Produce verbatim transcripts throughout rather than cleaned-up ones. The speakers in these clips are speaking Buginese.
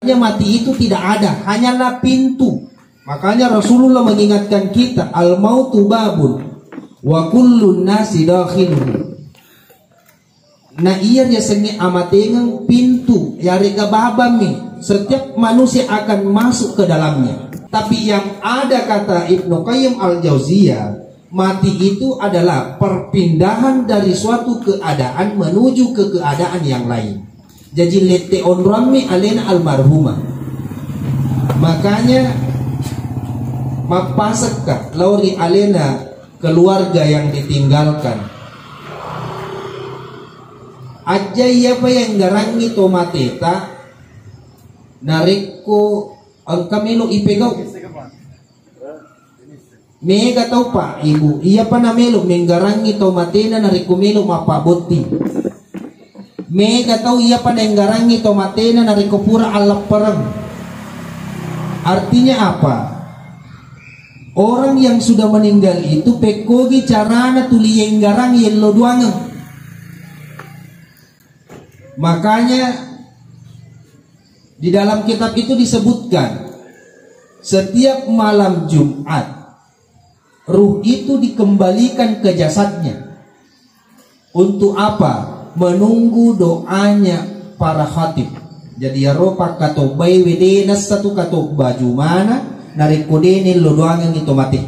Mati itu tidak ada, hanyalah pintu. Makanya Rasulullah mengingatkan kita, "Al-mautu babun, wa kullun nasi dakhiluhu." Na iya riasengnge amatengeng pintu, yarega babammi. Setiap manusia akan masuk ke dalamnya. Tapi yang ada, kata Ibnu Qayyim Al-Jauziyah, mati itu adalah perpindahan dari suatu keadaan menuju ke keadaan yang lain. Jaji lette onroammi alena almarhumah. Makanya mappasekka lao ri alena keluarga yang ditinggalkan. Ajja iyapa yang garangi to mateta narekko engka melo ipegau. Mega tau, Pak, Ibu, iyapa namelo menggarangi tau matena narekko melo mappabotting. Mega tau iyapa naenggarangi tau matena narekko pura allappereng. Artinya apa? Orang yang sudah meninggal itu pekkogi carana tuli yenggarang yello duangeng. Makanya di dalam kitab itu disebutkan, setiap malam Jumat, ruh itu dikembalikan ke jasadnya. Untuk apa? Menunggu doanya para khatib. Jadi, iyaro pakkatobbae we de nassa tu katobba jumana, narekko de nello doangengngi to mate.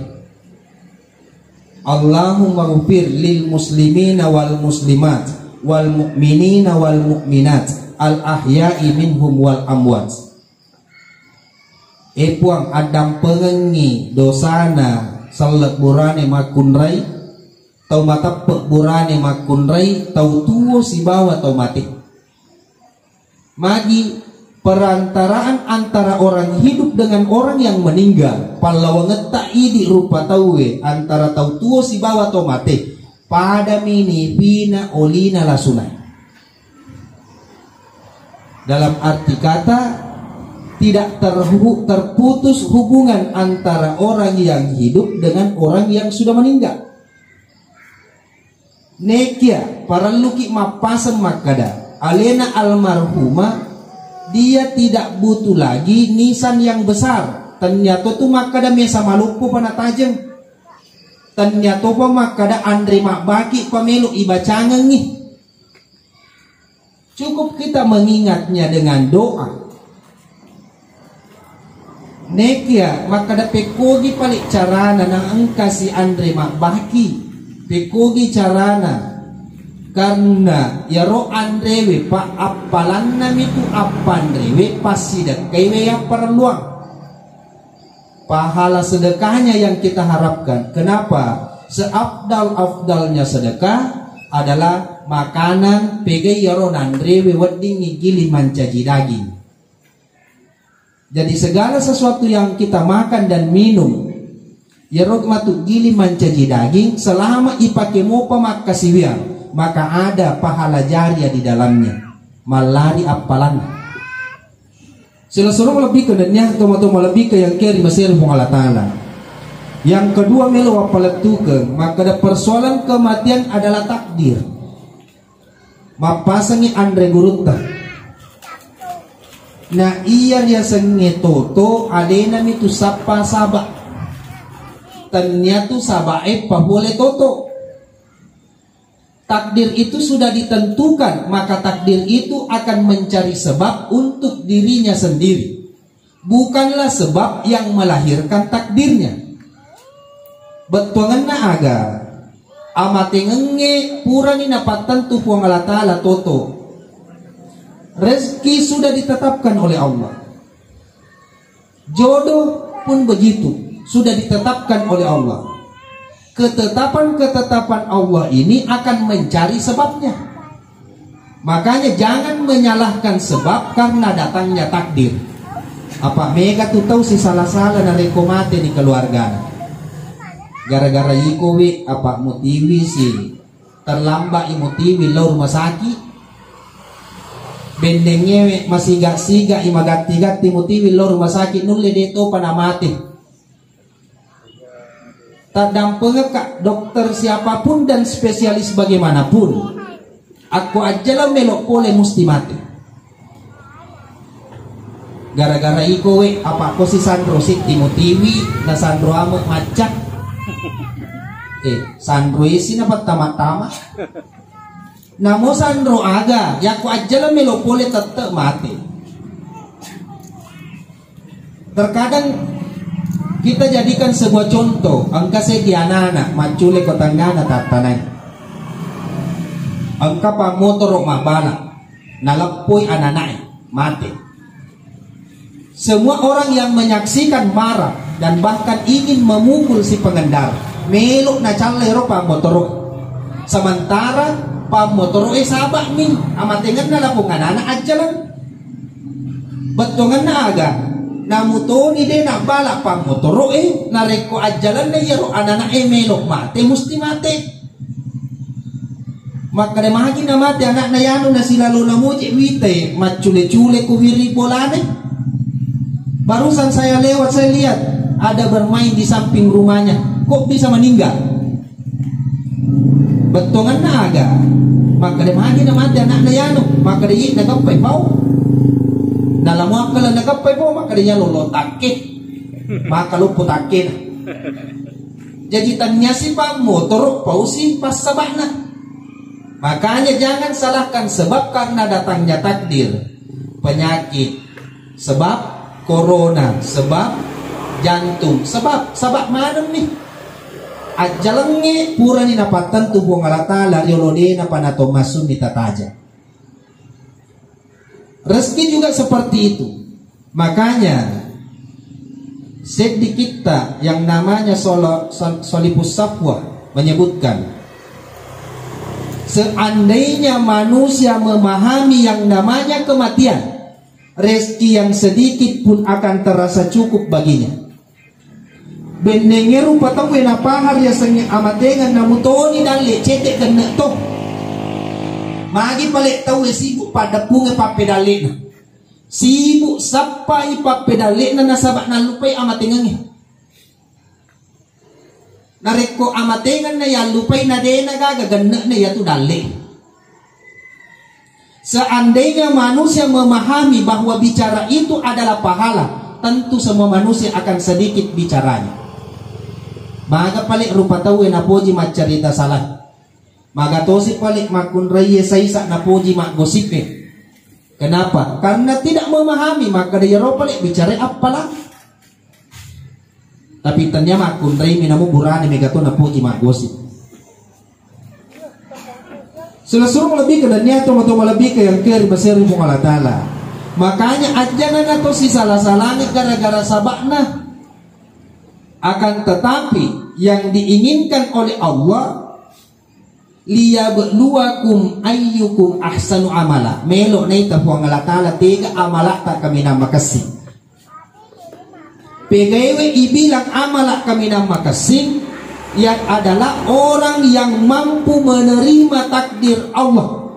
Allahumma ghfir lil muslimina wal muslimat, wal mu'minina wal mu'minat, al ahya'i minhum wal amwat. E Puang, addampengengngi dosana selleng burane makkunrai, tau mateppe burane makkunrai, tau tuo sibawa tau mate. Magi perantaraan antara orang hidup dengan orang yang meninggal, pallawangetta idi rupa tauwe antara tau tuo sibawa tau mate, padami nipina olina lasuna. Dalam arti kata, tidak terhu-, terputus hubungan antara orang yang hidup dengan orang yang sudah meninggal. Nekia parelluki mappaseng makkada, alena almarhumah, dia tidak butuh lagi nisan yang besar. Tenniato tu makkada mesa maloppo pa natajeng. Tenniatopa makkada anre mabbaki pamelo ibacangengngi. Cukup kita mengingatnya dengan doa. Nekia makkada pekkogi pale carana na engka si anre mabbaki, pekkogi carana, karena iyaro anrewe pa appalanna mitu appanrewe passidekkaiwe yapparelluang. Pahala sedekahnya yang kita harapkan. Kenapa? Seafdal-afdalnya sedekah adalah makanan pegei iyaro nanrewe weddingngi gili mancaji daging. Jadi segala sesuatu yang kita makan dan minum, iyaro matu gili mancaji daging, selama ipake mopa makkasiwiang, maka ada pahala jariah di dalamnya. Mallari appalanna. Silessureng lebbi ke nennia tomatoa malebbi ke yang keri maseri Puang Allah Ta'ala. Yang kedua melo wappalettukeng, makkada persoalan kematian adalah takdir. Mappasengi anre gurutta. Na iya riasengnge toto, alena mitu sappa saba. Tennia tu saba e papole toto. Takdir itu sudah ditentukan, maka takdir itu akan mencari sebab untuk dirinya sendiri. Bukanlah sebab yang melahirkan takdirnya. Bettuangenna aga? Amatengengnge purani napattentu Puang Allah Ta'ala toto. Rezeki sudah ditetapkan oleh Allah. Jodoh pun begitu, sudah ditetapkan oleh Allah. Ketetapan-ketetapan Allah ini akan mencari sebabnya. Makanya jangan menyalahkan sebab karena datangnya takdir. Apa mega tu tau sisala-sala narekko mate di keluarga. Gara-gara iko we apa mutiwi si terlambat i mutiwi lao rumah sakit. Bennengngewe masiga-siga i magatti-gatti mutiwi lao rumah sakit nulle de topa namate. Taddampengekka dokter siapapun dan spesialis bagaimanapun. Akko ajjala melo pole musti mate. Gara-gara iko we, apa ko si sanro si timutiwi, na sanro ame macca. Eh, sanro isi na pertama-tama. Namo sanro aga, yako ajjala melo pole tette mate. Terkadang kita jadikan sebuah contoh, engka seddi anak-anak maccule ko tangngana tattanai. Engka pammotoro mabala, naleppoi anak-anak e, mate. Semua orang yang menyaksikan marah dan bahkan ingin memukul si pengendara. Melo nacallai ro pammotoro. Sementara pammotoro e saba'mi, amatengenna lapong anak-anak ajjalang. Bettuangenna aga? Namutoni de nabbala pammotoro e, narekko ajjalanna iyaro anak-anak e melo mate, musti mate. Makkeda magi namate anakna yanu nasilalo namoje wite maccule-cule ku wiri bolane. Barusan saya lewat, saya lihat ada bermain di samping rumahnya. Kok bisa meninggal? Bettonganna aga? Makkeda magi namate anakna yanu. Makkeda yi nakeppai pau. Nalamu akkala nakeppai pau, makkeda yalo lo takke. Maka loppo takkena. Jadi tania si pammotoro pausi passaba'na. Makanya jangan salahkan sebab karena datangnya takdir, penyakit, sebab corona, sebab jantung, sebab, sebab maneng nih. Ajjalengnge purani napattentu Puang Allah Ta'ala riolone napana to massunni tataja. Rezeki juga seperti itu. Makanya, seddi kitta yang namanya Solo-, Sol-, Solipus Safwa menyebutkan, seandainya manusia memahami yang namanya kematian, rezeki yang sedikit pun akan terasa cukup baginya. Bennenge rupa tauwe napahang riasengnge amatengeng, namutoni dalle cedde genne to. Magi pale tauwe sibuk paddeppunge pappedallena. Sibuk sappai pappedallena nasaba nallupai amatengengnge. Narekko amatengenna yallupai na dena gaga genne'na yatu dalle. Seandainya manusia memahami bahwa bicara itu adalah pahala, tentu semua manusia akan sedikit bicaranya. Maga pale rupa tauwe napoji maccarita salah. Maga tosi pale makkunraie saisa napoji maggosipe. Kenapa? Karena tidak memahami, maka dia ro pale bicara appalang. Tapi tania makkunraimi namu burane mega to napoji maggosip. Selessurung lebih ke dan niat tomo-tomo lebih ke yang keri maseri Puang Allah Ta'ala. Makanya ajana na to si salah-salahnya gara-gara sabakna. Akan tetapi yang diinginkan oleh Allah, liyabluwakum ayyukum ahsanu amala. Melo naita Puang Allah Ta'ala tega amalata kaminang makessing. Pegawai ibilang amala kaminang makessing, yang adalah orang yang mampu menerima takdir Allah.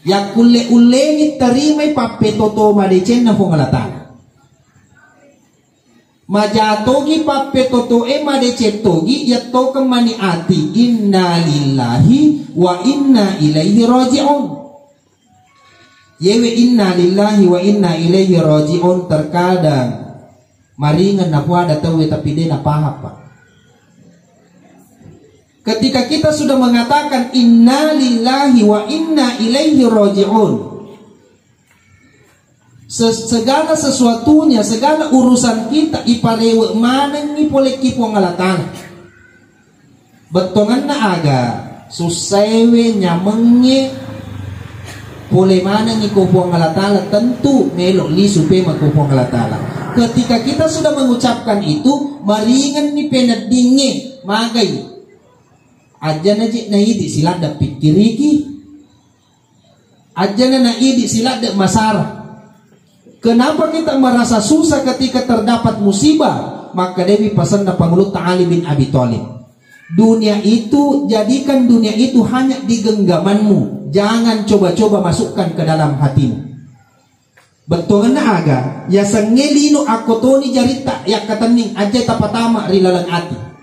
Yang kulle ulleni terimai pappetoto madecenna Puang Allah Ta'ala. Majatogi pappetotoe madeceng togi, yattokeng mani ati, inna lillahi wa inna ilaihi raji'un. Yewe inna lillahi wa inna ilaihi raji'un terkadang maringeng napuada tauwe tapi de napahang, Pak. Ketika kita sudah mengatakan inna lillahi wa inna ilaihi raji'un, se-, segala sesuatunya, segala urusan kita iparewe manengi poleki Puang Allah Ta'ala. Bettonganna aga, sussaewe nyamengnge pole manengi ko Puang Allah Ta'ala, tentu melo lisu pema ko Puang Allah Ta'ala. Ketika kita sudah mengucapkan itu, maringenni peneddingnge, magai. Ajana je naidi siladda pikkiriki. Ajana na idi siladde masara. Kenapa kita merasa susah ketika terdapat musibah? Maka dewi pasanna Pangulutta Ali bin Abi Thalib. Dunia itu, jadikan dunia itu hanya di genggamanmu. Jangan coba-coba masukkan ke dalam hatimu. Bettuanna aga, yasengnge lino akkotoni jaritta yakkatenning, ajai tapatama ri laleng ati.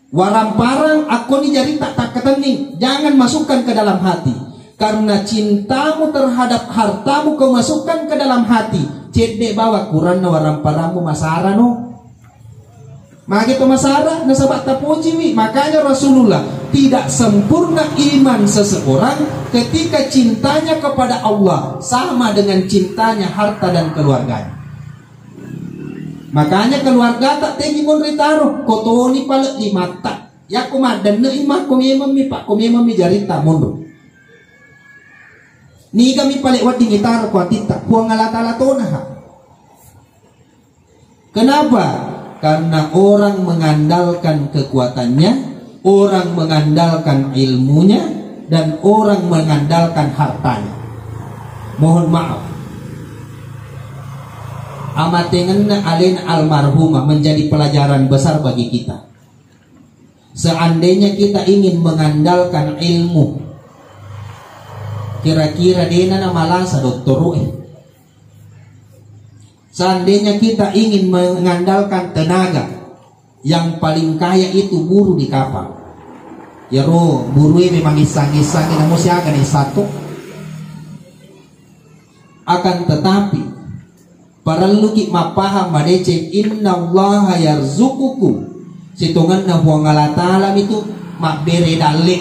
Waramparang akkoni jaritta takkatenning, jangan masukkan ke dalam hati. Karena cintamu terhadap hartamu kau masukkan ke dalam hati, Cedde bawa kuranna waramparammu masarano. Magi to masara, nasaba tapujiwi. Makanya Rasulullah, tidak sempurna iman seseorang ketika cintanya kepada Allah sama dengan cintanya harta dan keluarganya. Makanya keluarga tak tegi monri taro, kotoni pale limatta. Yakko maddenne imakko mememmi, pakko mememmi jaritta monro. Niga mi pale wedding itaro ko atitta, Puang Allah Ta'ala tonaha. Kenapa? Karena orang mengandalkan kekuatannya, orang mengandalkan ilmunya, dan orang mengandalkan hartanya. Mohon maaf. Amatengenna alena almarhumah menjadi pelajaran besar bagi kita. Seandainya kita ingin mengandalkan ilmu, kira-kira dena na malasa dottoro'e. Seandainya kita ingin mengandalkan tenaga, yang paling kaya itu buruh di kapal. Yaro buruhe memang issang-issangi, namu siaga nih satu. Akan tetapi, parelluki mappahang madeceng, "Innallaha yarzuquku." Sitongenna Puang Allah Ta'ala mitu mabbere dalle.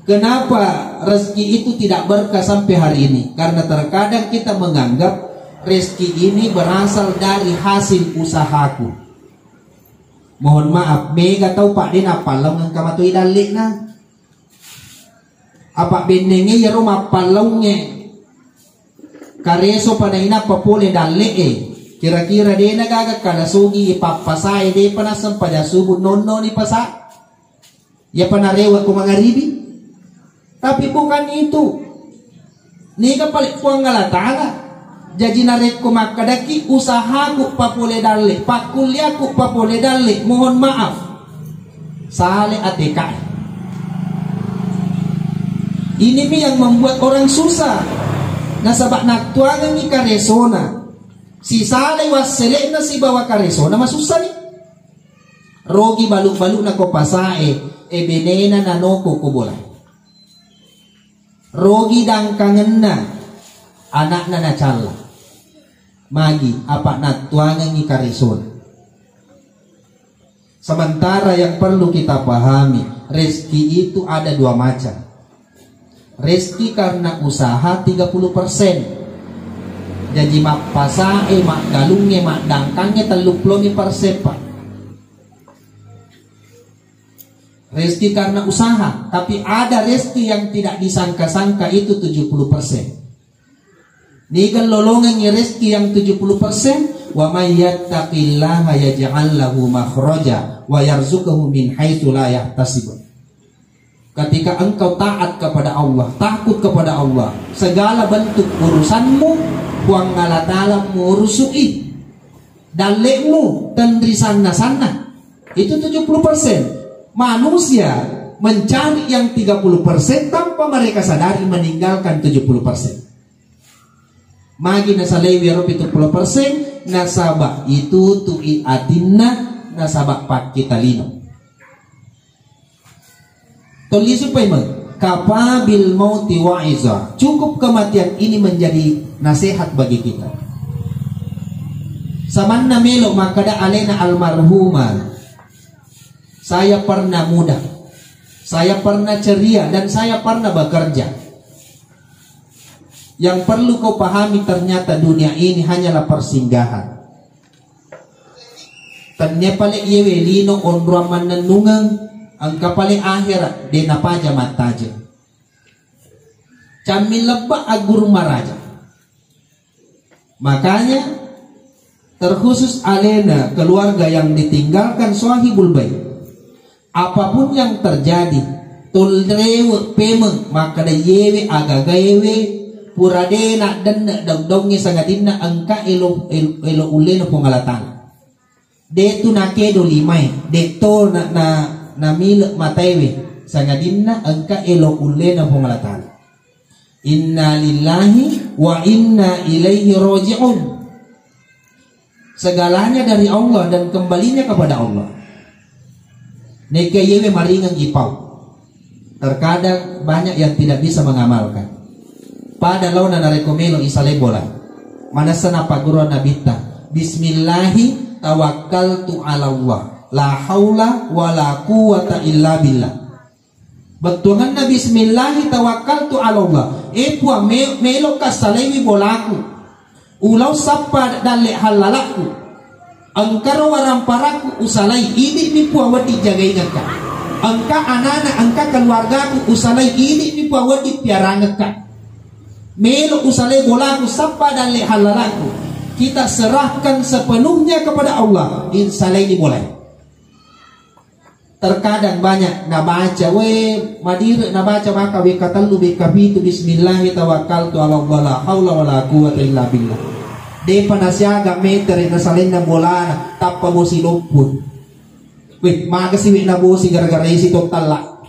Kenapa rezeki itu tidak berkah sampai hari ini? Karena terkadang kita menganggap rezeki ini berasal dari hasil usahaku. Mohon maaf, mega tau pak de nappallaung engka matoi dalle'na. Apa bennenge iyaro mappallaungnge kareso pada inappa pole dalle'e. Kira-kira dena gaga kala sogi pappasae, depa nasseng paja subu nonnoni pasa. Iyapa narewe ko mangaribi. Tapi bukan itu. Niga pale Puang Allah Ta'ala. Jaji narekko makkadaki usahaku papole dalle, pakkulliaku papole dalle, mohon maaf. Sale A T K. Ini mi yang membuat orang susah. Nasaba nattuangengi karesona. Sisalai wassele'na sibawa karesona masussani. Rogi balu-baluna ko pasae, e benena nanoko ko bola. Rogi dangkangenna, anakna nacalla. Magi, apa nattuangengi karesona. Sementara yang perlu kita pahami, rezeki itu ada dua macam. Rezeki karena usaha tiga puluh persen. Jaji mappasae, maggalungnge, maddangkangnge telluppulo persen, Pak. Rezeki karena usaha, tapi ada rezeki yang tidak disangka-sangka, itu tujuh puluh persen. Niga lolongengngi rezeki yang tujuh puluh persen, "Wa may yattaqillaha yaj'al lahu makhraja wa yarzuqhu min haitsu la yahtasib." Ketika engkau taat kepada Allah, takut kepada Allah, segala bentuk urusanmu, Puang Allah Ta'ala mengurusi. Dalle'mu tenri sanna-sanna. Itu tujuh puluh persen. Manusia mencari yang tiga puluh persen tanpa mereka sadari meninggalkan tujuh puluh persen. Magi nasalaiwi ero pitu puluh persen, nasaba itu tui atinna, nasaba pakkitalino. Tollisu paimeng, kafa bil mauti wa'iza. Cukup kematian ini menjadi nasihat bagi kita. Samanna melo makkada alena almarhumah, "Saya pernah muda, saya pernah ceria, dan saya pernah bekerja." Yang perlu kau pahami, ternyata dunia ini hanyalah persinggahan. Tennia pale iyewe lino onroang mannennungeng, engka pale ahera de napaja mattajeng. Cammi lebba aggurung maraja. Makanya, terkhusus alena keluarga yang ditinggalkan sahibul bait, apapun yang terjadi, tollewe pemeng makkada yewe agagaewe pura de naddenne daung-daungnge sangadinna engka elo, elo, elo ullena Puang Allah Ta'ala. De tu nakedo limae, de to na, na, namile mataewe, sangadinna engka elo ullena Puang Allah Ta'ala. Inna lillahi wa inna ilaihi raji'un. Segalanya dari Allah dan kembalinya kepada Allah. Neke yewe maringeng ipau. Terkadang banyak yang tidak bisa mengamalkan. Pada laona narekko melo isalai bola. Manessa napagguru Nabitta, "Bismillahi tawakkaltu 'ala Allah, la haula wala quwwata illa billah." Bettuangenna, "Bismillahi tawakkaltu 'ala Allah." E Puang, me-, meloka salaiwi bolaku. Ulau sappa dalle hallalakku. Engkaro waramparakku usalai, idi'mi Puang wedding jagaingekka. Engka anana, engka keluargaku usalai, idi'mi Puang wedding piarangekka. Melo usalai bolaku sappa dalle hallalakku. Kita serahkan sepenuhnya kepada Allah, insalaini bolai. Terkadang banyak nabaca, we, madire nabaca maka wekka tellu, wekka pitu, "Bismillahi tawakkaltu 'ala Allah, la haula wala quwwata illa billah." Depa nasiaga metere nasalenna bolana, tappa bosi loppun. Weh, maga siwi nabosi gara-gara isi tottalla.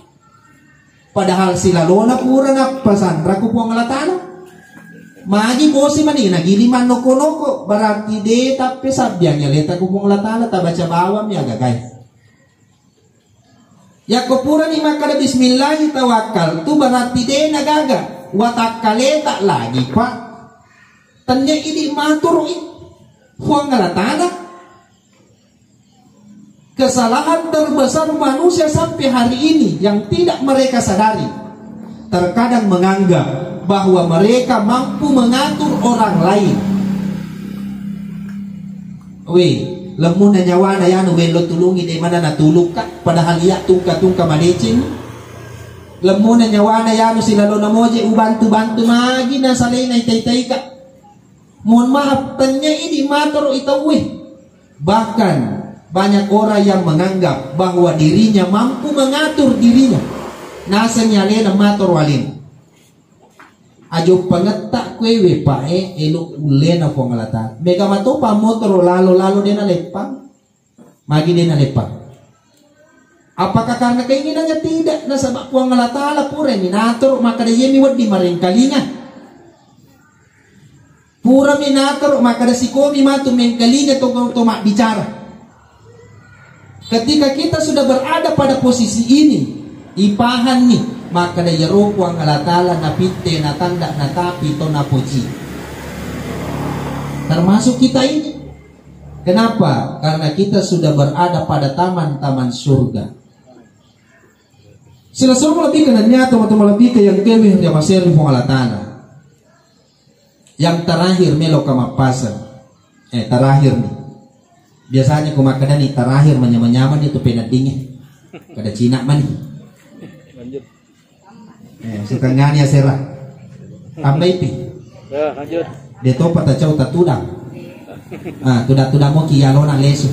Padahal silalona pura nappasanra ku Puang Allah Ta'ala. Magi bosi mani nagili mannoko-noko, berarti de tappe sabbiang aleta ku Puang Allah Ta'ala, tabaca bawang mi agagai. Yakko purani makkada, "Bismillahi tawakkaltu," berarti de nagaga watakkaleta lagi, Pak. Tennia idi maturui Puang Allah Ta'ala. Kesalahan terbesar manusia sampai hari ini yang tidak mereka sadari, terkadang menganggap bahwa mereka mampu mengatur orang lain. Weh, lemmuna nyawana yanu wello tulungi, de mana natulukka, padahal iya tungka-tungka madeceng. Lemmuna nyawana yanu silalona moje ubantu-bantu, magi nasalena itai-taika. Mohon maaf, tennia idi matoro itauwe. Bahkan banyak orang yang menganggap bahwa dirinya mampu mengatur dirinya. Nasengi alena matoro alena. Ajo pangetta kuewe pae elo ullena Puang Allah Ta'ala. Mega matopa motoro lalo-lalo dena leppang. Magi dena leppang. Apakah karena keinginannya? Tidak. Nasaba Puang Allah Ta'ala purani natoro makkada iyemi wedding marengkalinga. Purami natoro makkada sikomi matu mengkalinga to, to mabbicara. Ketika kita sudah berada pada posisi ini, ipahanni makkada iyaro Puang Allah Ta'ala napitte, natanda, natapi, to napoji. Termasuk kita ini. Kenapa? Karena kita sudah berada pada taman-taman surga. Sila suruh lebih ke nanya teman-teman lebih ke yang kewih yang masih Puang Allah Ta'ala. Yang terakhir, meloka mappaseng. Eh, terakhir nih. Biasanya ku makkada nih terakhir, manyama-nyama nih tu peneddingi. Kada Cina mani. Lanjut. Eh, sitengani asera. Tambai pi. Ya, lanjut. De topa tacau tatudang. Ah, tudang-tudang moki yalona lesu.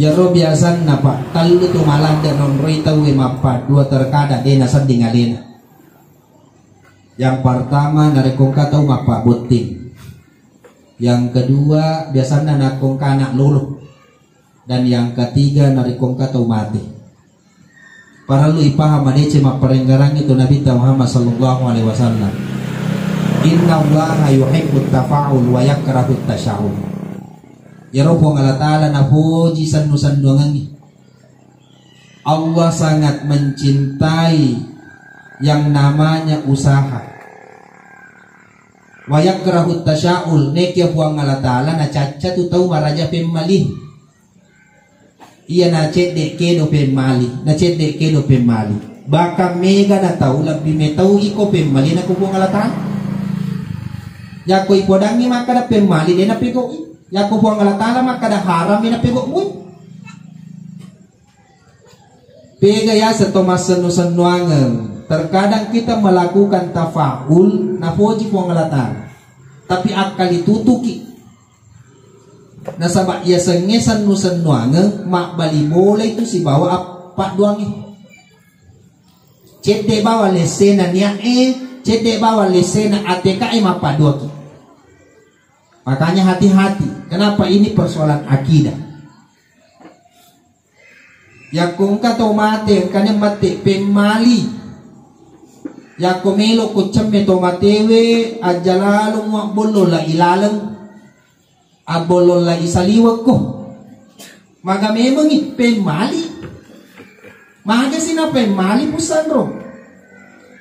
Iyaro biasanna, Pak, tellu tu maladde nonroi tauwe mappaddua, terkadang de nasedding alena. Yang pertama, narekko engka tau mappabotting. Yang kedua, biasanna nakko engka anak lolo. Dan yang ketiga, narekko engka tau mate. Parellu ipaham madeceng mapparenggarangngi tu Nabitta Muhammad sallallahu alaihi wasallam. Inna Allaha yuhibbut tafa'ul wa yakrahut tasyaul. Iyaro Puang Allah Ta'ala napoji sennu-sennuangengngi. Allah sangat mencintai yang namanya usaha. Wa yakrahut tasyaul, nekia Puang Allah Ta'ala nacacca tu tau maraja pemmali. Iya nacedde kedo pemmali, nacedde kedo pemmali. Bahkan mega na tau lebbi metau iko pemmali nako Puang Allah Ta'ala. Yako ipodangi makkada pemmali de napegoi. Yako Puang Allah Ta'ala makkada haram de napegoi. Pega yaseng to massennu-sennuangeng. Terkadang kita melakukan tafa'ul, napoji Puang Allah Ta'ala. Tapi akkali tutuki. Nasaba yasengnge sennu-sennuangeng, mabbali bola itu sibawa ap-, padduangnge. Cedde bawa lessena nia'e, cedde bawa lessena A T K e mappadduaki. Makanya hati-hati. Kenapa? Ini persoalan akidah. Yakko engka tau mate, engkani mate pemmali. Yakko melo ko cemme tau matewe, ajjalalo muabbollo la ilaleng. Abbollo la isaliwekko. Maga memengi pemmali. Magasi napemmali pusanro.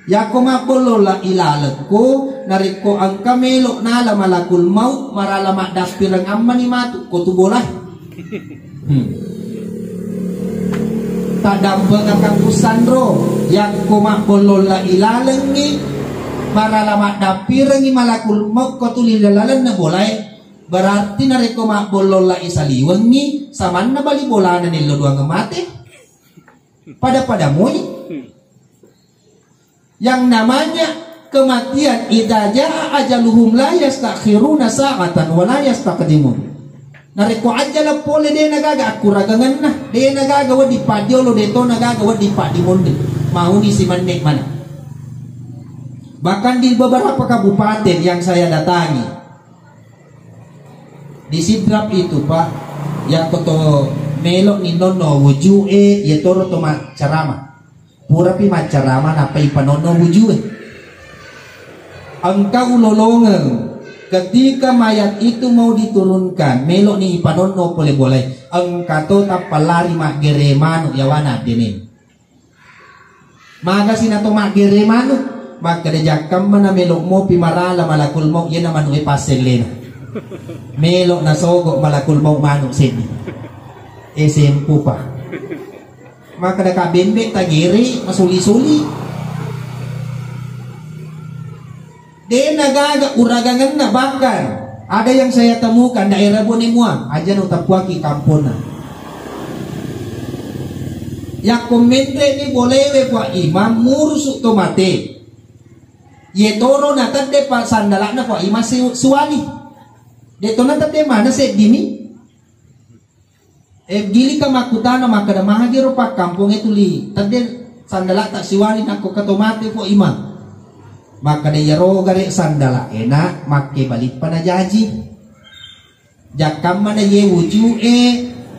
Yakko mabbollo la ilalekko, narekko engka melo nala malakul maut, marala maddappireng ammani matu, ko tu bolae. Hmm. Taddampengakang pusanro, yakko mabbollo la ilalengngi, marala maddappirengngi malakul maut ko tuli lalenna bolae, berarti narekko mabbollo la isaliwengngi, samanna bali bolana nello duang mate. Pada-pada moi. Yang namanya kematian, idza jaa ajaluhum la yastakhiruna sa'atan wa la yastaqdimun. Narekko ajjala pole, de nagaga akkuragangenna, de nagaga wedding paddiolo, de to nagaga wedding paddimonde. Mauni simenne mana. Bahkan di beberapa kabupaten yang saya datangi, di Sidrap itu, Pak, yakko to melo ni nonno wujue, ye toro to maccarama. Purapi maccarama, nappa ipanonno wujue. Engka ulolongeng, ketika mayat itu mau diturunkan, melo ni ipanonno pole bolae, engka to tappa lari maggere manu yawana dene. Magasi na to maggere manu, makkeda jakkamma na melo mopi marala malakul mau, yena manu e passellena. Melo na sogo malakul mau manu seddi. E sempu pa. Makkeda ka bembe tagere masuli-suli. De nagaga uragangenna, bahkan ada yang saya temukan daerah Bonemuang, aja no tapuaki kamponna. Yakko menre ni bolewe Pak Imam murusu to mate. Ye toro na tedde pa sandalakna Pak Imam si-, suwali. De to na tedde mana seddini. E, gilika makkutana makkeda, "Mahagiro pakkampongnge tuli tedde sandala'ta siwali nakko kato mate Pak Imam?" Makkeda, "Iyaro gare sandala ena makke balippa na jaji. Jakkamma na ye wuju e,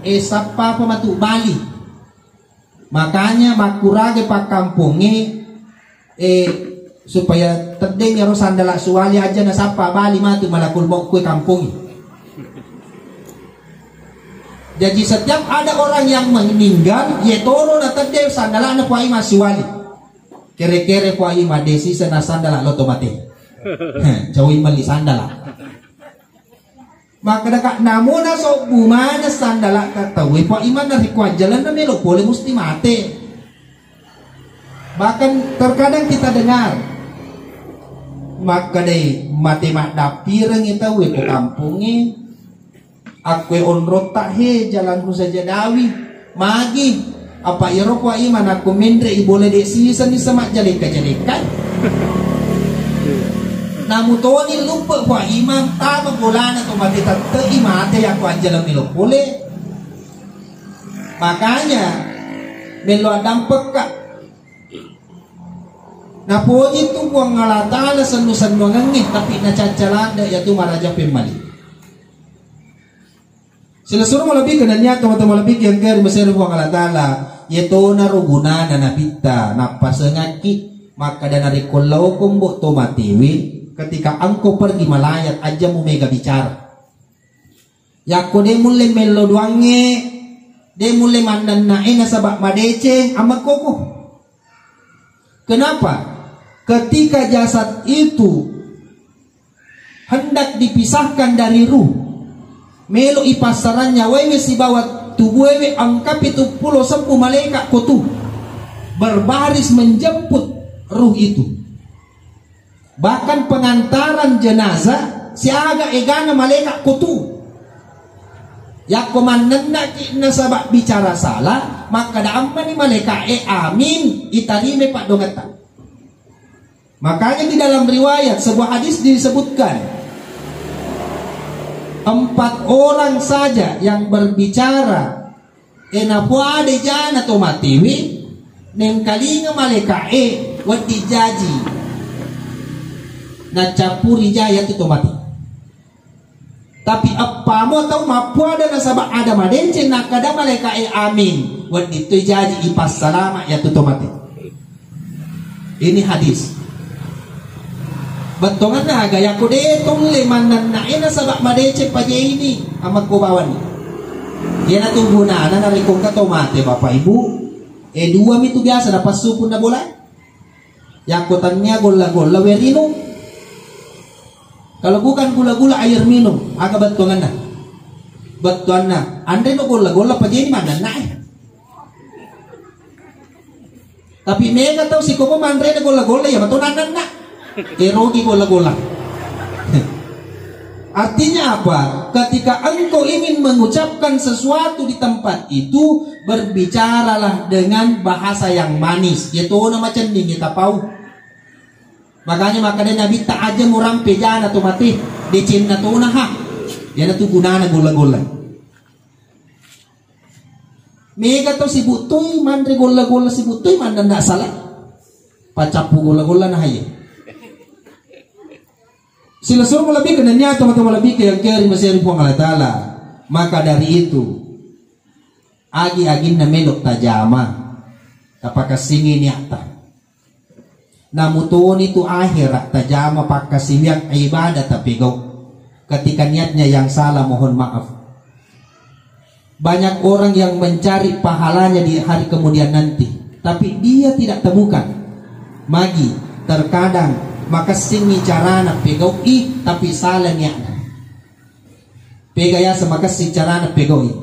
e sappa apa matu bali." Makanya makkuraga pakkampongnge, eh, supaya teddeng iyaro sandala suwali aja nasappa bali matu malakul maut kue kampongnge. Jadi setiap ada orang yang meninggal, ye toro na tedde sandalana Puai masiwali. Kere-kere Puai madesi sena sandala loto mate. Heh, cawi meli sandala. Makkedaka, "Namona sobbu maneng sandala'ka tauwe, Pak Imam, narekko ajjalenna melo pole musti mate." Bahkan terkadang kita dengar, makkedai, "Mate maddappirengngi tauwe ko kampongnge, akkue onrotta he, jalanku saja dawi." Magi, apa iyaro Puang Imam nakko menre i bola de siseng ni sama jaleka-jaleka. Namu toni luppe Puang Imam tama bolana to mate tette i mate yakko ajjala melo pole. Makanya, melo addampekka. Napoji tu Puang Allah Ta'ala sennu-sennuangengnge, tapi nacacca ladde yatu maraja pemmali. Silessureng malebbi kenannia tomatoa malebbi ki engka ri mesere Puang Allah Ta'ala, yetona ro gunana nabitta, nappasengakki, makkeda narekko laoko mbo to matewe, ketika engkau pergi melayat, aja mu mega bicara. Yakko de mulle mello duangnge, de mulle mannennae nasaba madeceng, amekkoko. Kenapa? Ketika jasad itu hendak dipisahkan dari ruh, melo ipassarang nyawaewe sibawa tubuewe, engka pitu pulo sebbu malaeka kotu berbaris menjemput ruh itu. Bahkan pengantaran jenazah siaga egana malaeka kotu. Yakko mannennaki nasaba bicara salah, makkeda ammani malaeka e, "Amin, itarime paddongetta." Makanya di dalam riwayat sebuah hadis disebutkan, empat orang saja yang berbicara, e, napuade jana to matewe, nengkalinga malaeka e, wedding jaji nacappuri jaya tu to mate. Tapi eppamo tau mappuada nasaba ada madeceng, nakkeda malaeka e, "Amin." Wedding toi jaji ipassalama yatu to mate. Ini hadis. Bettonganna aga yakko de tolle mannennae nasaba madeceng paje ini amakko bawani. Iyanatu gunana narekko engka to mate Bapak Ibu. E, dua mi tu biasa napassu punna bola. Yakko tannia golla-golla, we rinung. Kalau bukan gula-gula, air minum, aga bettuanganna? Bettuanna, anre no golla-golla, pajeni mannanna e. Tapi mega tau sikomo manre na golla-golla, ya mato nannanna. E, rugi golla-golla. Artinya apa? Ketika engkau ingin mengucapkan sesuatu di tempat itu, berbicaralah dengan bahasa yang manis. Ya tona macenning, ya tapau. Makanya makkeda Nabitta, aja murampe jana to mate, decenna tona ha. Yana tu gunana golla-golla. Mega tau sibuttui manre golla-golla, sibuttui mannanna sala. Pacappu golla-golla na haye. Silessureng malebbiku nennia tomatoa malebbiku yang keri maseri Puang Allah Ta'ala. Maka dari itu, agi-aginna melo tajama, tapakessingi niatta. Namutoni tu akhera tajama pakkasiwiang ibadah tapegau. Ketika niatnya yang salah, mohon maaf. Banyak orang yang mencari pahalanya di hari kemudian nanti, tapi dia tidak temukan. Magi, terkadang makessingi carana pegau'i, tapi salah niatna. Pega yaseng makessing carana pegau'i.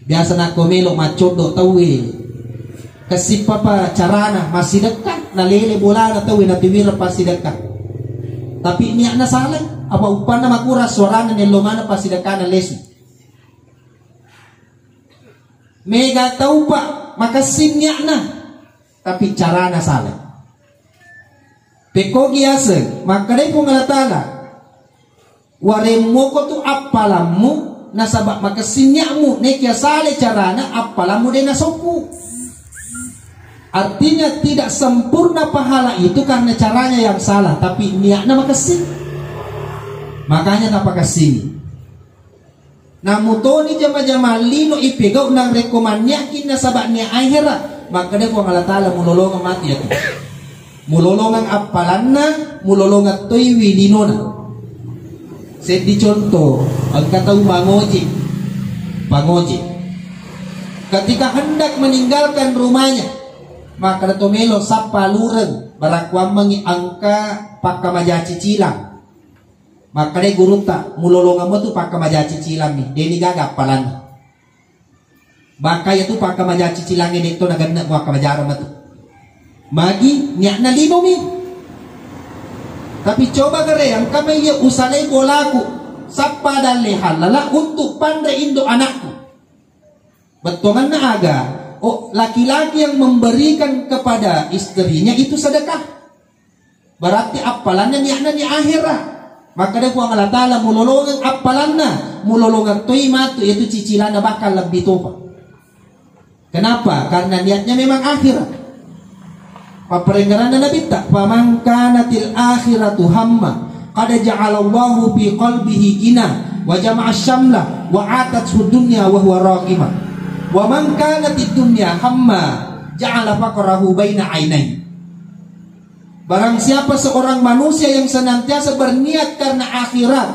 Biasa nakko melo maccoddo tauwe, kessing papa carana massidekka, nalele bolana tauwe, natiwireng passidekka. Tapi niatna salah, apa uppanna makurang suarana, nello maneng passidekkana lesu. Mega taupa makessing niatna, tapi carana salah. Pekkogi yaseng, makkedai Puang Allah Ta'ala, waremmoko tu appalammu, nasaba makessing niatmu, nekia salah carana, appalammu de nasoppu. Artinya tidak sempurna pahala itu karena caranya yang salah, tapi niatna makessing. Makanya tapakessingi. Namutoni jama-jama lino ipegau nang rekko manniakki nasaba nia ahera, makkeda Puang Allah Ta'ala, mulolongeng matu yatu. Mulolongeng appalanna, mulolongeng toiwi linona. Seddi contoh, engka tau mangoje, pangoje. Ketika hendak meninggalkan rumahnya, makkeda to melo sappa lureng, barakkuammengi engka pakkamaja cicilang. Makkedai gurutta, mulolongeng matu pakkamaja cicilangmi, deni gaga appalanna. Maka iyatu pakkamaja cicilangnge de'to nagenne ko akkamajareng matu. Magi niatna linomi. Tapi coba gare, engka mai iya usalai bolaku, sappa dalle hallala untuk panre indo anakku. Bettuanganna aga? Oh, laki-laki yang memberikan kepada istrinya itu sedekah. Berarti appalanna niatna ni ahera. Makkeda Puang Allah Ta'ala, mulolongeng appalanna, mulolongeng toi matu, yaitu cicilanna bahkan lebbi topa. Kenapa? Karena niatnya memang akhirat. Papparengngeranna Nabitta, "Faman kanatil akhiratu hamma, qad ja'alallahu fi qalbihi ghina, wa jama'a syamla, wa atathu dunya wa huwa raghima. Wa man kanatid dunya hamma, ja'ala faqrahu baina ainaihi." Barang siapa seorang manusia yang senantiasa berniat karena akhirat,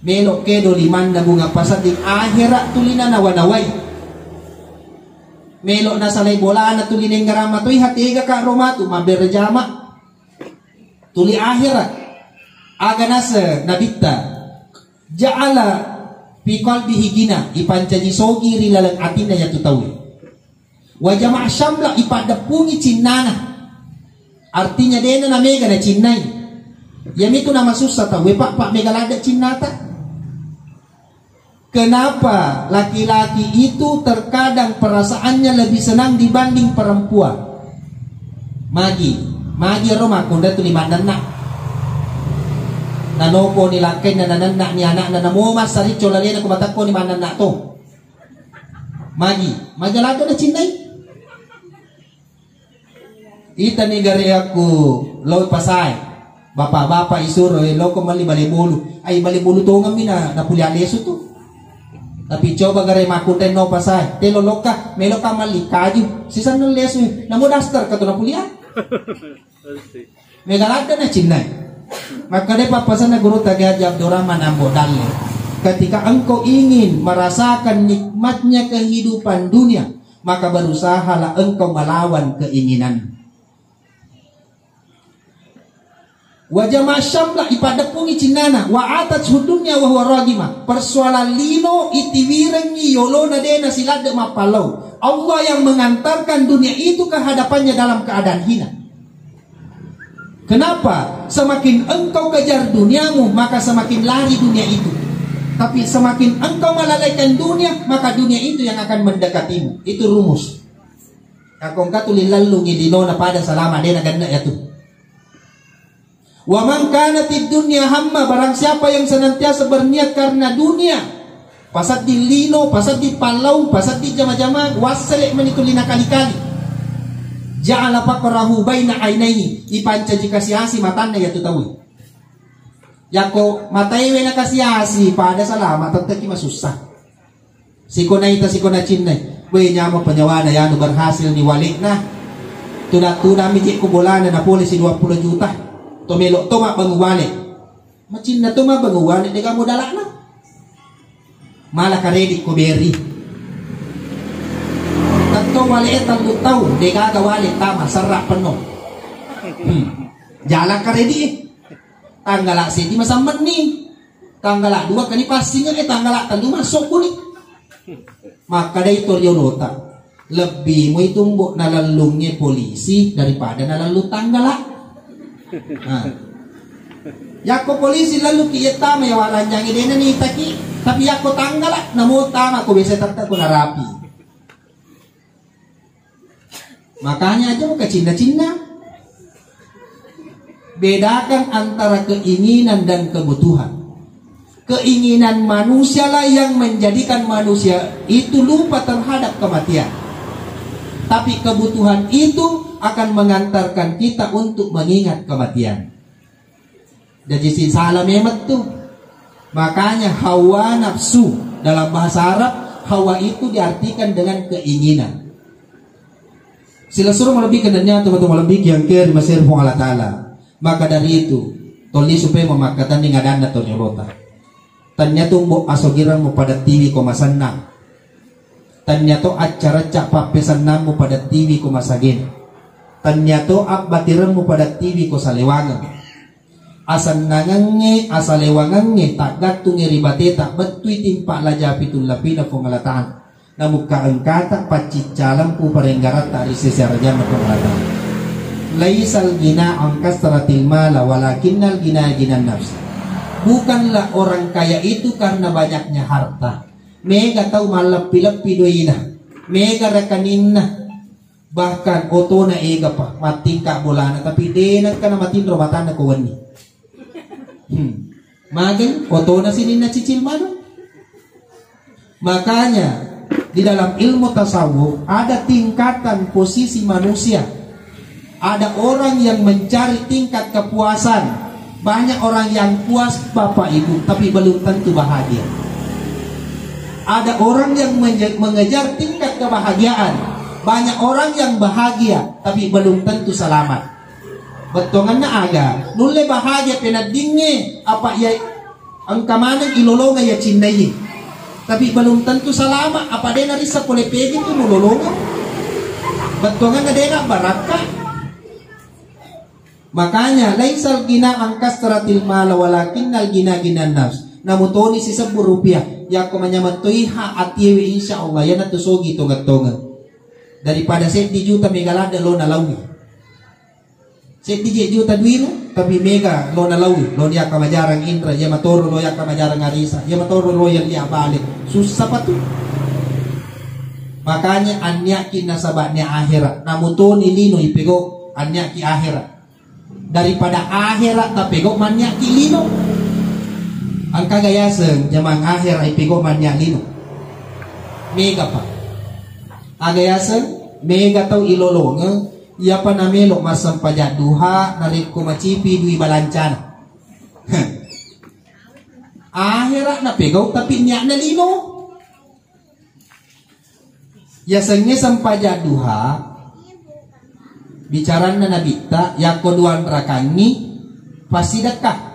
melo kedo limanna bunga pasedding, akhirat tuli nanawa-nawai. Melo nasalai bolana tuli nenggarama toi, hatega ka romatu, mabbere jama. Tuli akhirat. Aga nase Nabitta, ja'ala fi qalbihi ghina, ipancaji sogi ri laleng atinna yatu tauwe. Wa jama'a syamla, ipaddeppungi cinnana. Artinya dena namega nacinnai. Yamitu namasussa tauwe, Pak, Pak, mega ladde cinnata. Kenapa laki-laki itu terkadang perasaannya lebih senang dibanding perempuan? Magi, magi ro makkunrai tuli mannenna. Nanoko ni lakkainna, nanenna ni anakna, namo massaricco lalena ko matakko ni mannenna to. Magi, magi ladde nacinnai. Itani gare aku lao pasae. Bapak-bapak isuro, eh, loko melli bale bolu. Ai bale bolu tongemmi na, napulia lesu tu. Tapi coba gare makkunrai no pasae. Telo lokka, meloka melli kaju. Sisenna lesu, namo daster ka tu napulia. Mega ladde nacinnai. Makkedai pappasenna Gurutta Kiai Haji Abdurrahman Ambo Dalle, ketika engkau ingin merasakan nikmatnya kehidupan dunia, Maka berusahalah engkau melawan keinginan. Wa jama'a syamla, ipaddeppungi cinnana, wa atat hudunya wa huwa ragima. Persoalan lino itiwirengngi yolona de nasiladde mappallau. Allah yang mengantarkan dunia itu ke hadapannya dalam keadaan hina. Kenapa? Semakin engkau kejar duniamu, maka semakin lari dunia itu. Tapi semakin engkau melalaikan dunia, maka dunia itu yang akan mendekatimu. Itu rumus. Yako engka tuli lallungi linona pada salama, de nagenna yatu. Wa man kanatid dunya hamma, barang siapa yang senantiasa berniat karena dunia, pasaddi lino, pasaddi pallaung, pasaddi jama-jama, wassele meni tuli nakali-kali. Ja'ala faqrahu baina ainaihi, ipancaji kasi-asi matanna yatu tauwe. Yako mataewe nakasi-asi, pada salama, tetteki masussa. Siko naita, siko nacinnai. Weh, nyameng penyawana yanu berhasil ni walekna. Tuda-tuda mi jekko bolana na pole si dua puluh juta. To melo to mabbangu walek. Macinna to mabbangu walek de gaga modalana. Mala karedi ko beri. Tetto walek e tellu tau, de gaga walek tama serra penno. Hmm. Jala karedi. Tanggala seddi masammenni. Tanggala dua kani passingeng, eh, tanggala tellu massobbuni. Makkedai to riolota, lebbi moi tumbo nalellungnge polisi daripada nalellung tanggala. Nah. Yakko polisi lelluki yettama ya waranjangnge dena nitaki, tapi yakko tanggala namo tama ko biasa tette ko narapi. Makanya aja muka cinna-cinna. Bedakan antara keinginan dan kebutuhan. Keinginan manusialah yang menjadikan manusia itu lupa terhadap kematian. Tapi kebutuhan itu akan mengantarkan kita untuk mengingat kematian. Jadi si salah memang tu. Makanya hawa nafsu dalam bahasa Arab, hawa itu diartikan dengan keinginan. Silessureng malebbi kendannya teman-teman lebih yang ke di Mesir Puang Allah Ta'ala. Maka dari itu, tolli supaya memakkatanni ngadanna tonyolota. Tanya tumbo asogirang mu pada tiwi ko masenna. Tanya to acca-recca pappesennammu pada tiwi ko masagena. Tanya to abbatiremmu pada tiwi ko salewangeng. Asennangengnge, asalewangengnge, taggattungnge ri bateta, bettui timpa laja pitung lapina Puang Allah Ta'ala. Namukka engkata pacciccalempu parenggaratta ri sese arajanna Puang Allah Ta'ala. Laisal gina an kasratil mala, walakinnal gina ginan nafs. Bukanlah orang kaya itu karena banyaknya harta. Mega tau malleppi-leppi doina, mega rekaninna, bahkan otona ega pa mattingka bolana, tapi de nengka namatinro matanna ko wenni. Hmm. Mageng otona sininna cicil manu. Makanya di dalam ilmu tasawuf ada tingkatan posisi manusia. Ada orang yang mencari tingkat kepuasan. Banyak orang yang puas, Bapak Ibu, tapi belum tentu bahagia. Ada orang yang menje- mengejar tingkat kebahagiaan. Banyak orang yang bahagia, tapi belum tentu selamat. Bettuanganna aga, nulle bahagia penaddingnge, apa iya engka maneng ilolongeng iya cinnaie. Tapi belum tentu salama, apa de narissa pole pegi tu nulolongeng. Bettuanganna de nabbarakka. Makanya laisal gina an kasratil mala walakinnal gina ginan nafs. Namutoni sisebbu rupiah, yakko manyameng toi ha atiewe, insya Allah iyanatu sogi tongeng-tongeng. Daripada seddi juta mega ladde lo nalaui. Seddi je juta duina, tapi mega lo nalaui, lo ni akkamajarang Indra, iya matoro lo akkamajarang Arisa, iya matoro lo yalli abale. Sussa patu. Makanya anniakki nasaba nia ahera, namutoni lino ipego anniakki ahera. Daripada ahera tapego manniakki lino. Engka gayaseng jamang ahera ipego manniak lino. Mega pa. Aga yaseng mega tau ilolongeng, iyapa namelo massempajang duha narekko macipi dui balancana. Ahera napegau tapi niatna lino. Yasengnge sempajang duha, bicaranna Nabitta, yakko duanrakangngi, passidekka.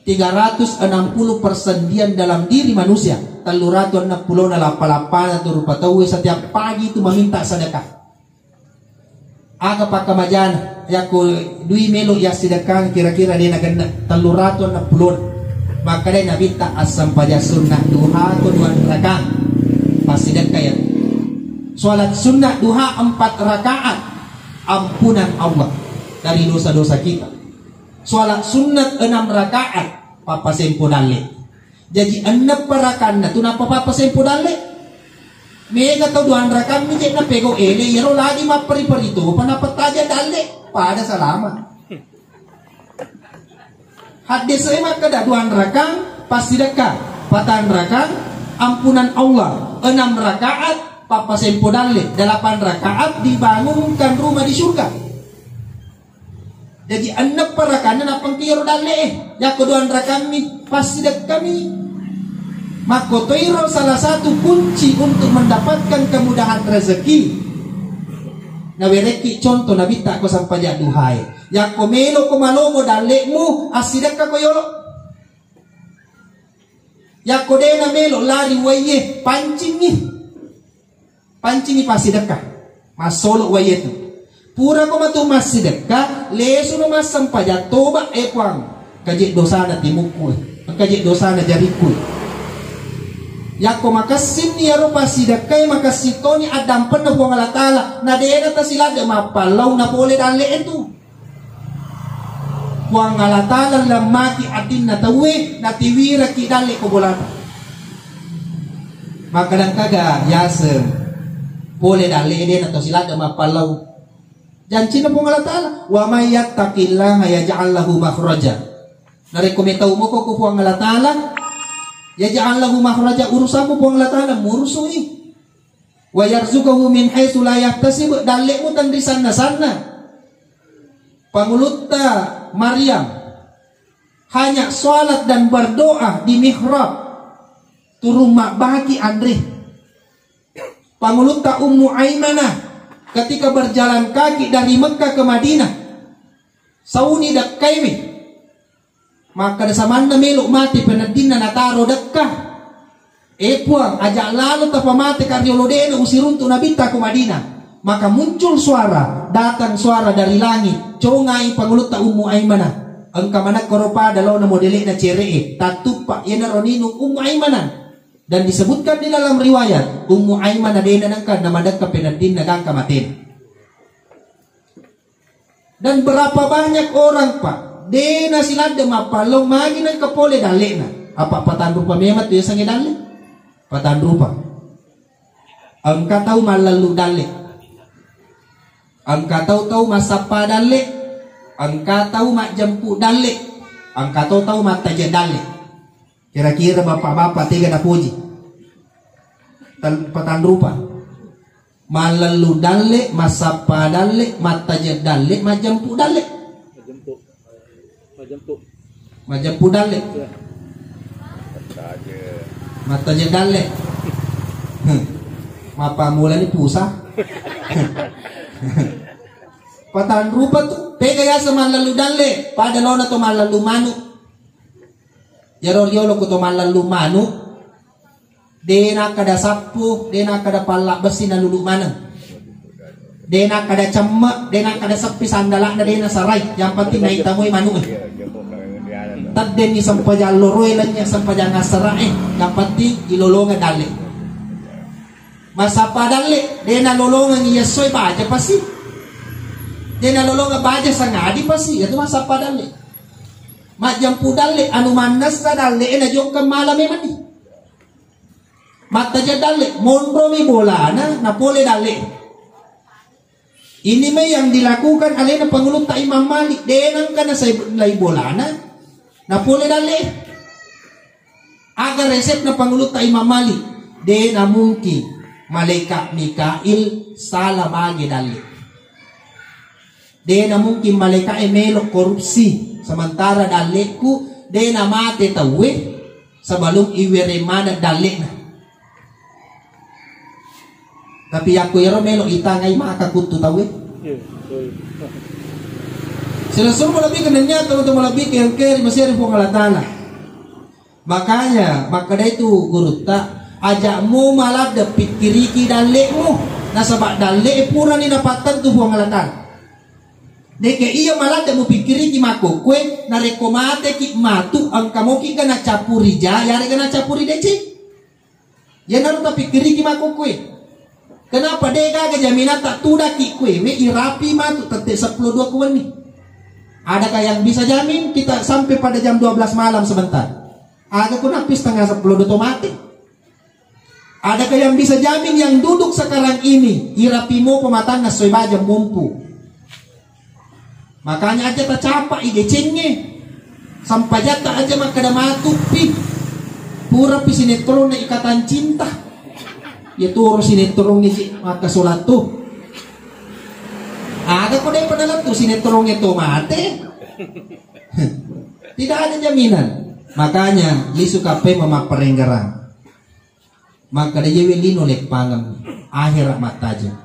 Tiga ratus enam puluh persendian dalam diri manusia. Telluratu enneng pulona lappa-lappana tu rupa tauwe setiap pagi tu meminta sedekah. Aga pakkamajana, yakko dui melo yassidekang kira-kira de nagenna telluratu enneng pulona. Makkedai Nabitta, assempajang sunnah duha ko dua rakang. Passidekka ya. Salat sunnah duha empat rakaat, ampunan Allah dari dosa-dosa kita. Salat sunnah enam rakaat, pappasempo dalle. Jaji enneng parakanna tu nappa pappasempo dalle. Mega tau duanrakammi je napego ele, iyaro lagi mapperi-peri topa napettaja dalle, pada salama. Haddese makkeda duanrakang passidekka, patanrakang ampunan Allah, enam rakaat pappasempo dalle, delapan rakaat dibangunkan rumah di surga. Jaji enneng parakanna nappa engka iyaro dalle e. Yakko duanrakammi, passidekkami. Makkotoiro salah satu kunci untuk mendapatkan kemudahan rezeki. Nawerekki contoh Nabitta ko sampajang duhae. Yakko meloko malomo dallemu, assidekka ko yolo. Yakko dena melo lari waiye, pancingi. Pancingi passidekka, massolo waiyetu. Purako matu massidekka, lesuno massempajang toba, e Puang, engka je dosana timukku, engka je dosana jarikku. Yakko makessinni iyaro passidekkae, makessing toni addampenna Puang Allah Taala, na dena tasiladde mappallau napole dalle etu. Puang Allah Taala lemmaki atinna tauwe, natiwiraki dalle ko bolana. Makkadangkaga yaseng pole dalle de na to siladde mappallau. Jancinna Puang Allah Taala, "Wa may yattaqillaha yaj'al lahu makhraja." Narekko metau moko ko Puang Allah Taala, yaj'al lahu makhraja, urusanmu Puang Allah Taala murusui. "Wa yarzuqhu min haitsu la yahtasib," dallemu tenri sanna-sanna. Pangulutta Maryam hanya sholat dan berdoa di mihrab, turun mabbaki anre. Pangulutta Ummu Aimanah ketika berjalan kaki dari Mekah ke Madinah, sauni dekkaiwi. Makkeda samanna melo mate peneddinna nataro dekka. E Puang, aja lalo tapamateka riolo dena usiruntu Nabitta ko Madinah. Maka muncul suara, datang suara dari langit, congai pangulutta Ummu Aimanah. Engka maneng koro pada laona modele'na cere'e, tattuppa iyanaro ninung Ummu Aimanah. Dan disebutkan di dalam riwayat, Ummu Aimanah dena nengka namadekka peneddinna gangka matena. Dan berapa banyak orang, Pak, de nasiladde mappallau magi nengka pole dalle'na. Apa patanrupa memang tu yasengnge dalle? Patanrupa. Engka tau mallallu dalle. Engka tau, tau massappa dalle. Engka tau majjempu dalle. Engka tau, tau mattaje dalle. Kira-kira bapak-bapak tega napoji? Tan-, patanrupa. Mallallu dalle, massappa dalle, mattaje dalle, majjempu dalle. Majjempu. Majjempu. Majjempu dalle. Iya. Mattaje dalle. Mappamulani pusa. Patanrupa tu, pega yaseng mallallu dalle, pada laona to mallallu manu. Iyaro riolo ko to mallallu manu, de nakkeda sappu, de nakkeda palla bessi nalulu maneng. De nakkeda cemme, de nakkeda seppi sandala'na de nasarai, yang penting naitamoi manu'e. Teddenni sempajang loroe lennye sempajang assara'e, yang penting ilolongeng dalle. Massappa dalle, de nalolongeng iyessoe baja pasi. De nalolongeng baja sangadi pasi, iyatu massappa dalle. Majjempu dalle, anu mannessa dalle, e najokka mala memanni. Mattaje dalle, monromi bolana, napole dalle. Ini mai yang dilakukan alena pangulutta Imam Malik, de nengka nasai lai bolana, napole dalle. Aga resepna pangulutta Imam Malik? De namungkin malaikat Mikail sala bage dalle. De namungkin malaika'e melo korupsi, sementara dalle'ku de namate tauwe sebelum iwereng maneng dalle'na. Tapi yakko iyaro melo itangai maka kuttu tauwe. Iya, betul. Silessureng malebbi kennya teman-teman lebbi ke engke ri masiri Puang Allah Taala. Makanya makkedai tu gurutta, aja' mu maladde' pikkiriki dalle'mu, nasaba' dalle'e purani napattentu Puang Allah Ta'ala. De'ke iya maladde' mupikkiriki makkokkoe, narekko mateki matu engka moki ga nacappuri ja, yarega nacappuri deceng. Iyanaro tapikkiriki makkokkoe. Kenapa de' gaga jaminang tak tudaki kue, we irapi matu tette seppulo dua ku wenni. Adakah yang bisa jamin kita sampai pada jam dua belas malam sebentar? Aga ku nappi setengah seppulo dua to mate. Adakah yang bisa jamin yang duduk sekarang ini irapi mo pematanna soe baja mompu? Makanya aja tacapai decengnge. Sampajatta aja makkeda matupi. Purapi sinetron na Ikatan Cinta. Ya turu sinetron ni si maka solat tu. Aga ko depa dalam tu sinetron itu mate. Tidak ada jaminan. Makanya lisu kape mama perenggerang. Makkeda yewe lino leppangeng, ahera mattajeng.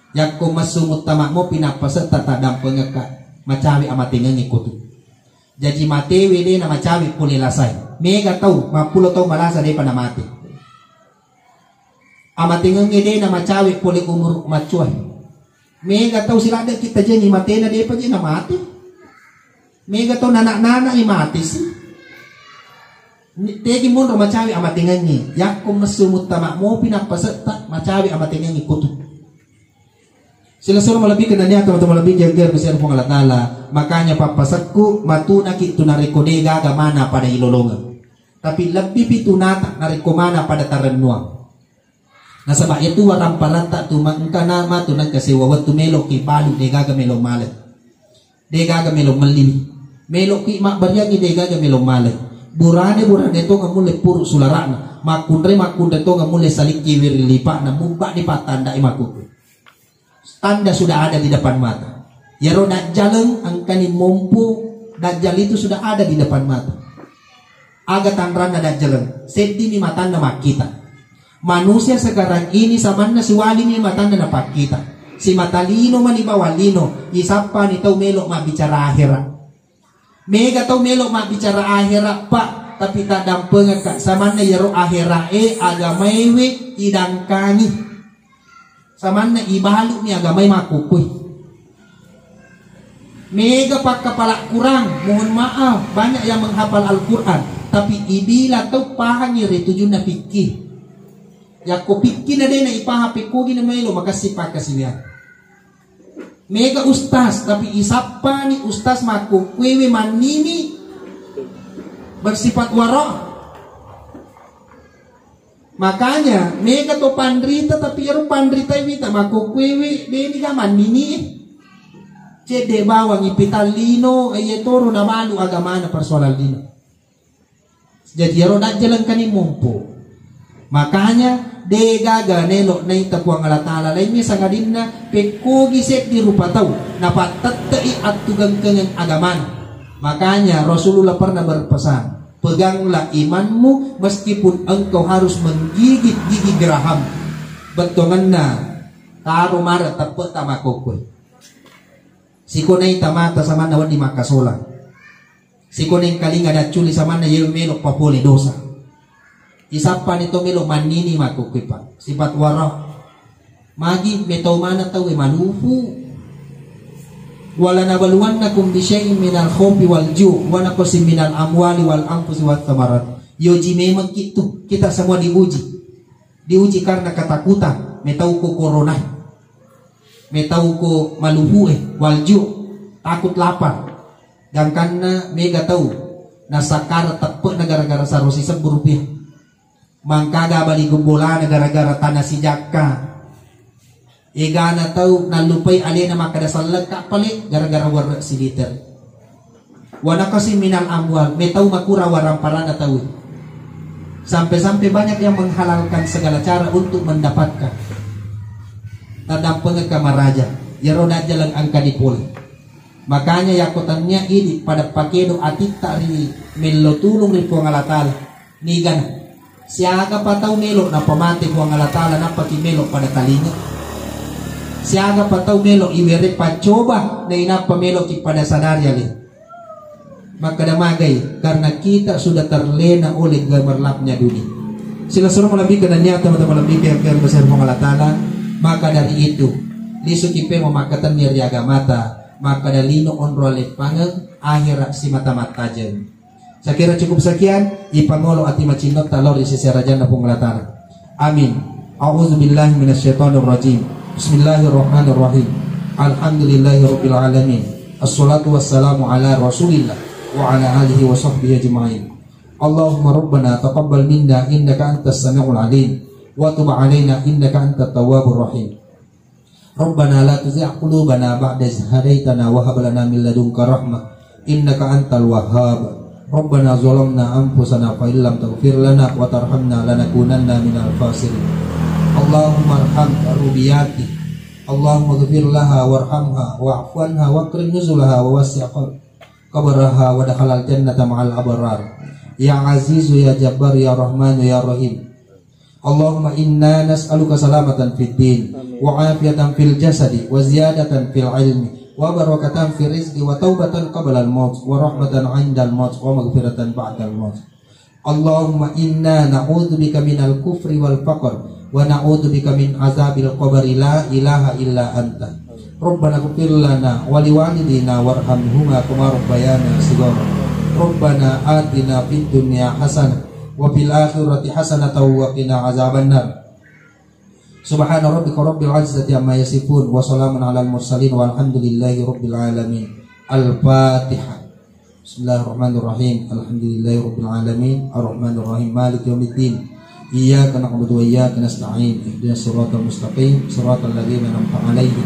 Yakko messu muttama mopi nappasetta taddampengekka, macawe amatengengnge kotu. Jaji matewe de na macawe pole lasai. Mega tau mappulo tau malasa depa namate. Amatengengnge de na macawe pole umur maccuai. Mega tau siladde kita jengi matena depa je na mate. Mega tau nana-nana i mate si. Ni-, tegi monro macawe amatengengnge. Yakko messu muttama mopi nappasetta macawe amatengengnge kotu. Silessureng malebbi kenania teman-teman lebih jaga besar Puang Allah Ta'ala. Makanya pappasekku matunaki tu narekko de gaga mana pada ilolongeng. Tapi lebbi pi tunata narekko mana pada tarennuang. Nasaba iyatu waramparatta tu ma-, engka na matu nengka sewa wettu meloki balu de gaga melo male. De gaga melo melli. Meloki mabbariangi de gaga melo male. Burane burane tonga mulle puru sularana. Makkunre makkunre tonga mulle salikki wiri lipana mubba di pattandai makuku. Tanda sudah ada di depan mata. Yaro dajjaleng engkani mompo, dajjal itu sudah ada di depan mata. Aga tanranna dajjaleng, seddimi matanna makkita. Manusia sekarang ini samanna siwalimi matanna napakkita. Simata lino mani bawang lino, isappani tau melo mabbicara akhera. Mega tau melo mabbicara akhera, Pak, tapi taddampengekka samanna yaro akhera e agamaewe idangkangi. Samanna ibalu'ni agamai makkukkui. Mega pakkapala Kurang, mohon maaf, banyak yang menghafal Al-Quran, tapi ibila tau pahangi ri tujunna fikih. Yakko fikih na dena ipahang pekkogi na melo makassi pakkasiwiang. Mega ustaz, tapi isappani ustaz makkukkuiwi mannini bersifat waro. Makanya mega to panrita, tapi ero panrita wita makkukkuiwi deni ga mannini. Cedde bawang ipitallino, iye toro nabalu agamana persoalan lino. Jadi ero dajjalengkani mompo. Makanya de gaga nelo naita Puang Allah Ta'ala lainnya sangadinna pekkogi seddi rupa tau napattettei attugengkengeng agamana. Makanya Rasulullah pernah berpesan, peganglah imanmu meskipun engkau harus menggigit gigi geraham. Bettuangenna taro mare teppe ta makokkoi. Sikonai tamata samanna wedding makkasolang. Sikonai engkalinga dacculi samanna yewe melo papole dosa. Isappani to melo mannini makkukkuipa. Sifat waro. Magi metau mana tauwe malupu. Wala nabaluwannakum bisyai'in minal khaufi wal ju' wa naqsin minal amwali wal anfusi wath thamarat. Yoji memang kitu, kita semua diuji. Diuji karena ketakutan, metau ko corona. Metau ko malupu e, wal ju', takut lapar. Gangkanna mega tau nasakkara teppe'na gara-gara saro sisebbu rupiah. Mangkaga bali gombolana gara-gara tana sijakka. Egana tau nallupai alena makkada sellekka pale gara-gara werre siliter. Wa naqsin minal amwal, metau makura waramparana tau. Sampai-sampai banyak yang menghalalkan segala cara untuk mendapatkan. Taddampengekka maraja, yaro dajjaleng engka dipole. Makanya yakko tania idi pada pakedo atitta ri mello tulung ri Puang Allah Ta'ala. Nigana. Siagapa tau melo nappa mate Puang Allah Ta'ala nappaki melo pada talinga? Siagapa tau melo iwere paccoba nainappa meloki pada sadari ale? Makkeda magai, karena kita sudah terlena oleh gemerlapnya dunia. Silessureng malebbiku nennia tomatoa malebbiku yang kami kasih Puang Allah Ta'ala. Maka dari itu, lisuki pemo makkatenni ri agamata, makkeda lino onro aleppangeng, akhirat simata mattajeng. Saya kira cukup sekian, ipangolo ati macinnotta lao ri sese arajanna Puang Allah Ta'ala. Amin. A'udzubillahi minasyaitonirrajim. Bismillahirrahmanirrahim. Alhamdulillahirabbil alamin. Assalatu wassalamu ala Rasulillah wa ala alihi wa sahbihi ajma'in. Allahumma rabbana taqabbal minna innaka antas samiul alim wa tub alaina innaka antat tawwabur rahim. Rabbana la tuzigh qulubana ba'da idh hadaytana wa hab lana min ladunka rahmah innaka antal wahhab. Rabbana zalamna anfusana fa illam taghfir lana wa tarhamna lanakunanna minal khasirin. Allahumma arham Rubiyati. Allahumma ghfir laha warhamha wa'fu anha wa akrim nuzulaha wa wasi' qab-, qabraha wa dakhalal jannata ma'al abrar. Ya Azizu ya Jabbar ya Rahmanu ya Rahim. Allahumma inna nas'aluka salamatan fid din, wa afiyatan fil jasadi, wa ziyadatan fil ilmi, wa barakatan fil rizqi, wa taubatan qablal maut, wa rahmatan indal maut, wa maghfiratan ba'dal maut. Allahumma inna na'udzubika minal kufri wal faqr, wa na'udzubika min azabil qabri la ilaha illa anta. Rabbana ighfir lana wa liwalidina warhamhuma kama rabbayana shighara. Rabbana atina fid dunya hasanah wa fil akhirati hasanatan wa qina azabannar. Subhana rabbika rabbil izzati amma yasifun wa salamun alal mursalin walhamdulillahi rabbil alamin. Al-Fatihah. Bismillahirrahmanirrahim. Alhamdulillahi rabbil alamin. Arrahmanirrahim. Maliki yaumiddin. Iyyaka na'budu wa iyyaka nasta'in. Ihdinas siratal mustaqim. Siratal ladzina an'amta 'alaihim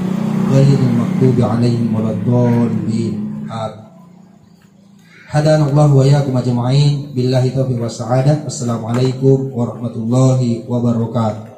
ghairil maghdubi 'alaihim waladdallin. Amin. Hadanallahu wa iyyakum ajma'in. Billahi taufiq was sa'adah. Assalamualaikum warahmatullahi wabarakatuh.